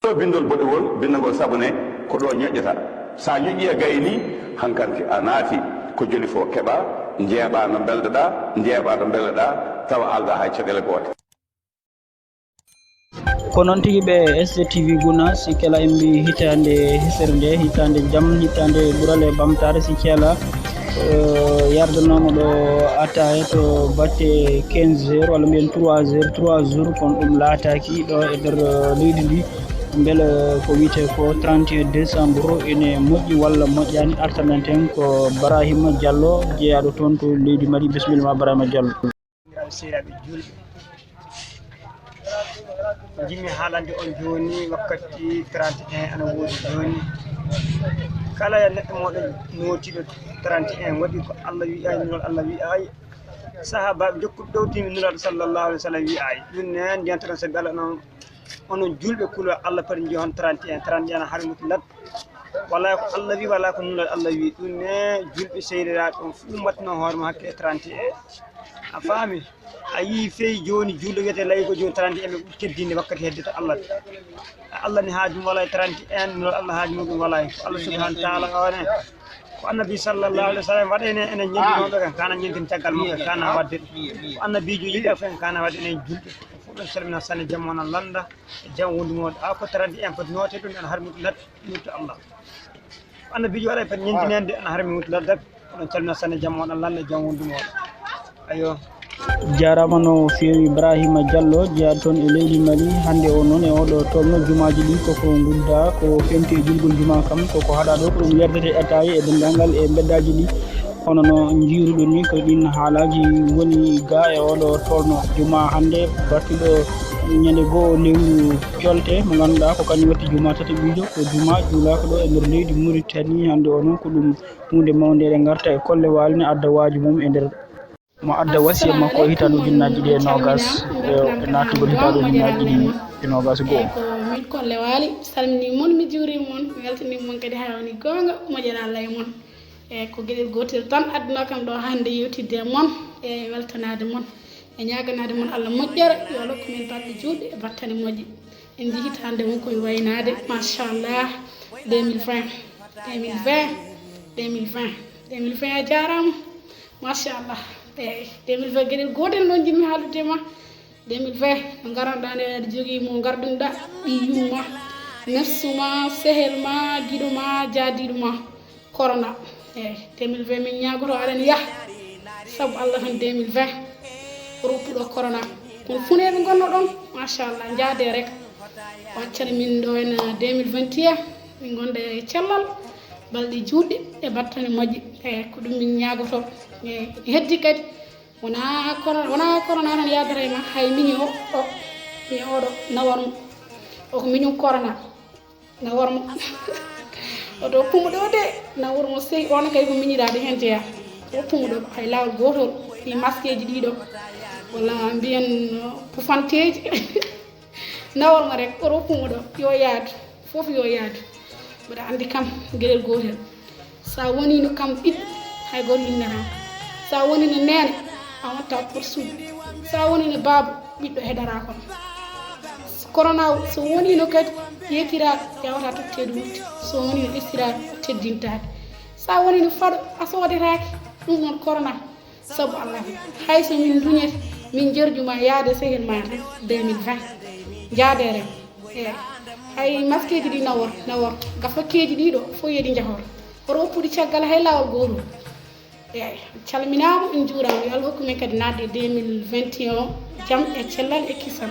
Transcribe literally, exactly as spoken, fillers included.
Ɗo binndol boɗewol, binndagol sabune, ko ɗo ñoƴƴata. Sa ñoƴƴi e gaye ni, hankanti a naati ko joli fof keɓa, njeeɓa no mbelɗoɗa, njeeɓa no mbelɗoɗa, tawa alda hay caɗeele goote. Ko noon tigi ɓe S T V Gunaas, si kala en mbi hitaande hesere nde, hitaande jam, hitaande ɓural e ɓamtaare, si kala eh, yardanooma ɗo attaaya to batte quinze heures walla mbiyen trois heures, trois jours, kono ɗum laataaki ɗo e nder eh, leydi ndi. Mbele ko wiyetee ko trente et un décembre ene moƴƴi walla moƴƴaani? Artananten ko Barahima Diallo, jeyaaɗo toon to leydi Mali. Bisimilla ma, Barahima Diallo. Sehilaɓe julɓe, jimmi haalande on jooni, wakkati trente et un ana woodi jooni. Kala neɗɗo moɗon nootiɗo trente et un waɗi ko Allah wi'aay, nulal Allah wi'aay, sahaabaaɓe jokkuɓe ɗowtimi nulal sallallahu alaihi wasallam wi'aay. Ɗum ne ndiyantata sabi Allah non. Onon julɓe, kulol Allah pati njiya hon trente et un. Trente et un harmude lat. Wala ko Allah wi, wala ko nulal Allah wi. Ɗum ne julɓe seediraaɓe on fuu mbattuno hoore mum hakke e trente et un. A faami? A yii fey jooni julɗo wiyete layi ko jooni trente et un ɓe ɓuri teddinde wakkati hedde to Allah. Allah ni haaju mum wala e trente et un, nulal Allah haaju muɗum wala e ko Allah subhanahu wa taala one. Ko annabi sallallahu alaihi wasallam waɗa ene ene ñandinoɓe kan kana ñandin caggal makko kana wadde. Ko annabijo yiɗa fen kana wadde enen julɓe. Fof ɗon calmina sanne jam wona landa e jam wondu moɗo a ko trente et un foti noote ɗum en harmi lat. Yettu Allah. Annabijo waɗa fen ñandinande en harmi wut lat. Oɗon calmina sanne jam wona landa e jam wondu moɗo. Ayo. Jaaraama no feewi Ibrahima Diallo, jeyaa toon e leydi Mali. Hannde o noon e oɗo tolno jumaaji ɗi koko ngudda, ko fewti e julgol juma kam koko haɗa ɗo, ko ɗum yerdete attaaya e denndaangal e mbeddaaji ɗi. Hono no njiiruɗon ni, ko ɗiin haalaaji ngoni ga e oɗo tolno juma hannde, battuɗo ñande goo lewru colte, mo ngannduɗaa ko kañum watti juma tataɓiijo, ko juma juulaaka ɗo e nder leydi Muritani. Hannde o noon ko ɗum huunde mawnde, eɗen ngarta e Kolle Waali ne adda waaju mum e nder. Mo adda wasiya makko e hitaande ujunnaaji ɗiɗi e noogaas, e naatugol hitaande ujunnaaji ɗiɗi e noogaas e go'o. Eyi, ko min Kolle Waali, mi salminii mon, mi juuriima mon, mi weltaniima mon kadi haa woni goonga, moƴƴere Allah e mon. Eyi, ko geɗel gootel tan adduno kam ɗo hannde yewtidde e mon, e weltanaade mon, e ñaaganaade mon Allah moƴƴere, yo Allah hokku min balɗe juutɗe e battane moƴƴe. En njii hitaande mum ko mi waynaade, machallah, deux mille vingt, deux mille vingt, deux mille vingt, deux mille vingt a jaaraama, machallah. Eeyi, deux mille vingt geɗel gootel noon njiɗmi haaldude e ma. Deux mille vingt no ngaranɗaa nde aɗa jogii mo ngardunoɗaa ɓiy yumma, nafsu ma, sehel ma, giɗo ma, jaadiiɗo ma. Corona. Eeyi, deux mille vingt min ñaagoto aɗa ne yaha. Sabu Allah tan deux mille vingt ko ruppuɗo corona. Kono funeeɓe ngonnoɗon, machallah, njaade rek. Waccani min ɗo en deux mille vingt et un, min ngonda e cellal, balɗe juutɗe e battane moƴƴe. Eeyi, ko ɗum min ñaagoto. Eeyi, heddi kadi wona corona, wona corona tan yaadata e ma, hay miñi o, o, miñi oɗo nawor mo. O ko miñum corona. Nawor mo. Oto pumuɗo de, nawor mo sey on kay ko miñiraade heen jeyaa. O pumuɗo, hay laawol gootol, ɗi maskeeji ɗiɗo, walla mbiyen pufanteeji. Nawor mo rek, oto pumuɗo, yo yaadu, fof yo yaadu. Mboɗa anndi kam, geɗel gootel. Sa wonino kam ɓiɗɗo, hay gooto innata. Sa wonino neene, a wonta poursuivi. Sa wonino baaba, ɓiɗɗo heɗata kono. Corona o, so wonino kadi yettiraaɗo, yawata totteede wutte. So wonino ɓestiraaɗo, teddintaake. Sa wonino faɗo, a soodetaake. Ɗum noon corona. Sabu Allah, hay so min nduñete, min jerjuma yaade sehil ma tan deux mille vingt. Njaade rek. Eeyi. Hay maskeeji ɗi nawor, nawor. Gafakkeeji ɗiɗo fof yeɗi njahor. Oto oppude caggal hay laawol gootol. Eeyi. Calminaama, en njuuraama. Yo Allah hokku men kadi naatde e deux mille vingt et un jam e cellal e kisal.